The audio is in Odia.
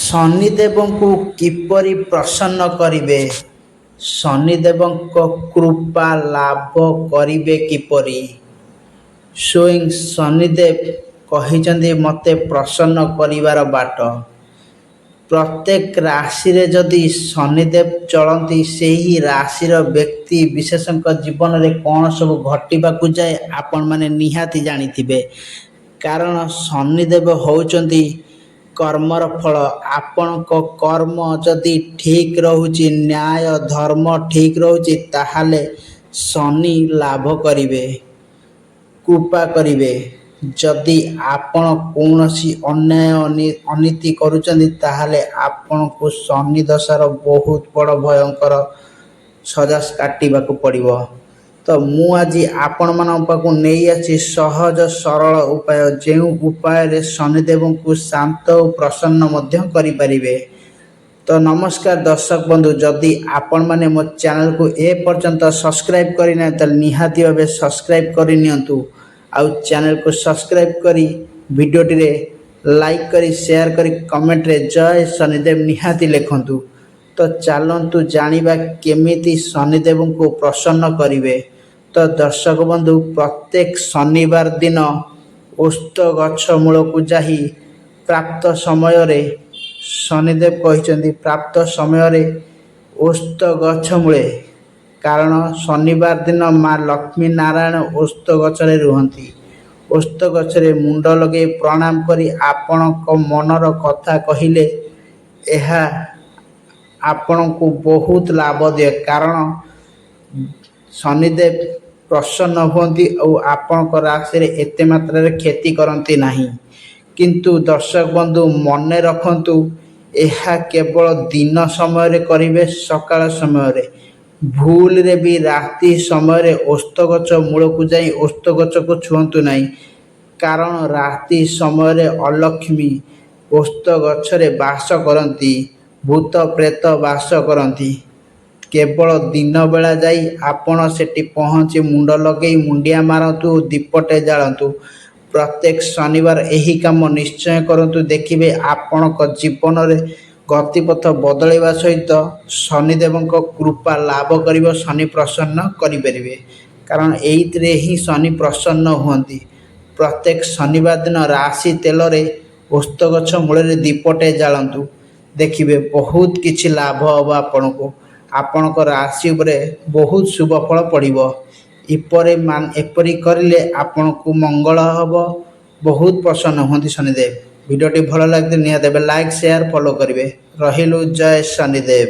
ଶନିଦେବଙ୍କୁ କିପରି ପ୍ରସନ୍ନ କରିବେ, ଶନିଦେବଙ୍କ କୃପା ଲାଭ କରିବେ କିପରି? ସ୍ୱୟଂ ଶନିଦେବ କହିଛନ୍ତି ମୋତେ ପ୍ରସନ୍ନ କରିବାର ବାଟ। ପ୍ରତ୍ୟେକ ରାଶିରେ ଯଦି ଶନିଦେବ ଚଳନ୍ତି, ସେହି ରାଶିର ବ୍ୟକ୍ତି ବିଶେଷଙ୍କ ଜୀବନରେ କ'ଣ ସବୁ ଘଟିବାକୁ ଯାଏ ଆପଣମାନେ ନିହାତି ଜାଣିଥିବେ। କାରଣ ଶନିଦେବ ହେଉଛନ୍ତି କର୍ମର ଫଳ। ଆପଣଙ୍କ କର୍ମ ଯଦି ଠିକ୍ ରହୁଛି, ନ୍ୟାୟ ଧର୍ମ ଠିକ୍ ରହୁଛି, ତାହେଲେ ଶନି ଲାଭ କରିବେ, କୃପା କରିବେ। ଯଦି ଆପଣ କୌଣସି ଅନ୍ୟାୟ ଅନୀତି କରୁଛନ୍ତି, ତାହେଲେ ଆପଣଙ୍କୁ ଶନି ଦଶାର ବହୁତ ବଡ଼ ଭୟଙ୍କର ସଜା କାଟିବାକୁ ପଡ଼ିବ। ତ ମୁଁ ଆଜି ଆପଣମାନଙ୍କ ପାଖକୁ ନେଇ ଆସିଛି ସହଜ ସରଳ ଉପାୟ, ଯେଉଁ ଉପାୟରେ ଶନିଦେବଙ୍କୁ ଶାନ୍ତ ଓ ପ୍ରସନ୍ନ ମଧ୍ୟ କରିପାରିବେ। ତ ନମସ୍କାର ଦର୍ଶକ ବନ୍ଧୁ, ଯଦି ଆପଣମାନେ ମୋ ଚ୍ୟାନେଲକୁ ଏ ପର୍ଯ୍ୟନ୍ତ ସବସ୍କ୍ରାଇବ୍ କରିନାହାନ୍ତି, ତାହେଲେ ନିହାତି ଭାବେ ସବସ୍କ୍ରାଇବ୍ କରିନିଅନ୍ତୁ। ଆଉ ଚ୍ୟାନେଲକୁ ସବସ୍କ୍ରାଇବ୍ କରି ଭିଡ଼ିଓଟିରେ ଲାଇକ୍ କରି, ସେୟାର କରି, କମେଣ୍ଟରେ ଜୟ ଶନିଦେବ ନିହାତି ଲେଖନ୍ତୁ। ତ ଚାଲନ୍ତୁ ଜାଣିବା କେମିତି ଶନିଦେବଙ୍କୁ ପ୍ରସନ୍ନ କରିବେ। ତ ଦର୍ଶକ ବନ୍ଧୁ, ପ୍ରତ୍ୟେକ ଶନିବାର ଦିନ ଓସ୍ତ ଗଛ ମୂଳକୁ ଯାଇ ପ୍ରାପ୍ତ ସମୟରେ, ଶନିଦେବ କହିଛନ୍ତି ପ୍ରାପ୍ତ ସମୟରେ ଓସ୍ତ ଗଛ ମୂଳେ, କାରଣ ଶନିବାର ଦିନ ମା ଲକ୍ଷ୍ମୀ ନାରାୟଣ ଓସ୍ତ ଗଛରେ ରୁହନ୍ତି। ଓସ୍ତ ଗଛରେ ମୁଣ୍ଡ ଲଗାଇ ପ୍ରଣାମ କରି ଆପଣଙ୍କ ମନର କଥା କହିଲେ ଏହା ଆପଣଙ୍କୁ ବହୁତ ଲାଭ ଦିଏ। କାରଣ ଶନିଦେବ ପ୍ରସନ୍ନ ହୁଅନ୍ତି ଆଉ ଆପଣଙ୍କ ରାଶିରେ ଏତେ ମାତ୍ରାରେ କ୍ଷତି କରନ୍ତି ନାହିଁ। କିନ୍ତୁ ଦର୍ଶକ ବନ୍ଧୁ, ମନେ ରଖନ୍ତୁ, ଏହା କେବଳ ଦିନ ସମୟରେ କରିବେ, ସକାଳ ସମୟରେ। ଭୁଲରେ ବି ରାତି ସମୟରେ ଓସ୍ତ ଗଛ ମୂଳକୁ ଯାଇ ଓସ୍ତ ଗଛକୁ ଛୁଅନ୍ତୁ ନାହିଁ। କାରଣ ରାତି ସମୟରେ ଅଲକ୍ଷ୍ମୀ ଓସ୍ତ ଗଛରେ ବାସ କରନ୍ତି, ଭୂତ ପ୍ରେତ ବାସ କରନ୍ତି। କେବଳ ଦିନବେଳା ଯାଇ ଆପଣ ସେଠି ପହଞ୍ଚି ମୁଣ୍ଡ ଲଗାଇ ମୁଣ୍ଡିଆ ମାରନ୍ତୁ, ଦୀପଟେ ଜାଳନ୍ତୁ। ପ୍ରତ୍ୟେକ ଶନିବାର ଏହି କାମ ନିଶ୍ଚୟ କରନ୍ତୁ। ଦେଖିବେ ଆପଣଙ୍କ ଜୀବନରେ ଗତିପଥ ବଦଳାଇବା ସହିତ ଶନିଦେବଙ୍କ କୃପା ଲାଭ କରିବ, ଶନି ପ୍ରସନ୍ନ କରିପାରିବେ। କାରଣ ଏଇଥିରେ ହିଁ ଶନି ପ୍ରସନ୍ନ ହୁଅନ୍ତି। ପ୍ରତ୍ୟେକ ଶନିବାର ଦିନ ରାଶି ତେଲରେ ଓସ୍ତ ଗଛ ମୂଳରେ ଦୀପଟେ ଜାଳନ୍ତୁ। ଦେଖିବେ ବହୁତ କିଛି ଲାଭ ହେବ ଆପଣଙ୍କୁ। ଆପଣଙ୍କ ରାଶି ଉପରେ ବହୁତ ଶୁଭ ଫଳ ପଡ଼ିବ। ଏପରି କରିଲେ ଆପଣଙ୍କୁ ମଙ୍ଗଳ ହେବ, ବହୁତ ପ୍ରସନ୍ନ ହୁଅନ୍ତି ଶନିଦେବ। ଭିଡ଼ିଓଟି ଭଲ ଲାଗିଲେ ନିହାତି ଭାବେ ଲାଇକ୍, ସେୟାର, ଫଲୋ କରିବେ। ରହିଲୁ, ଜୟ ଶନିଦେବ।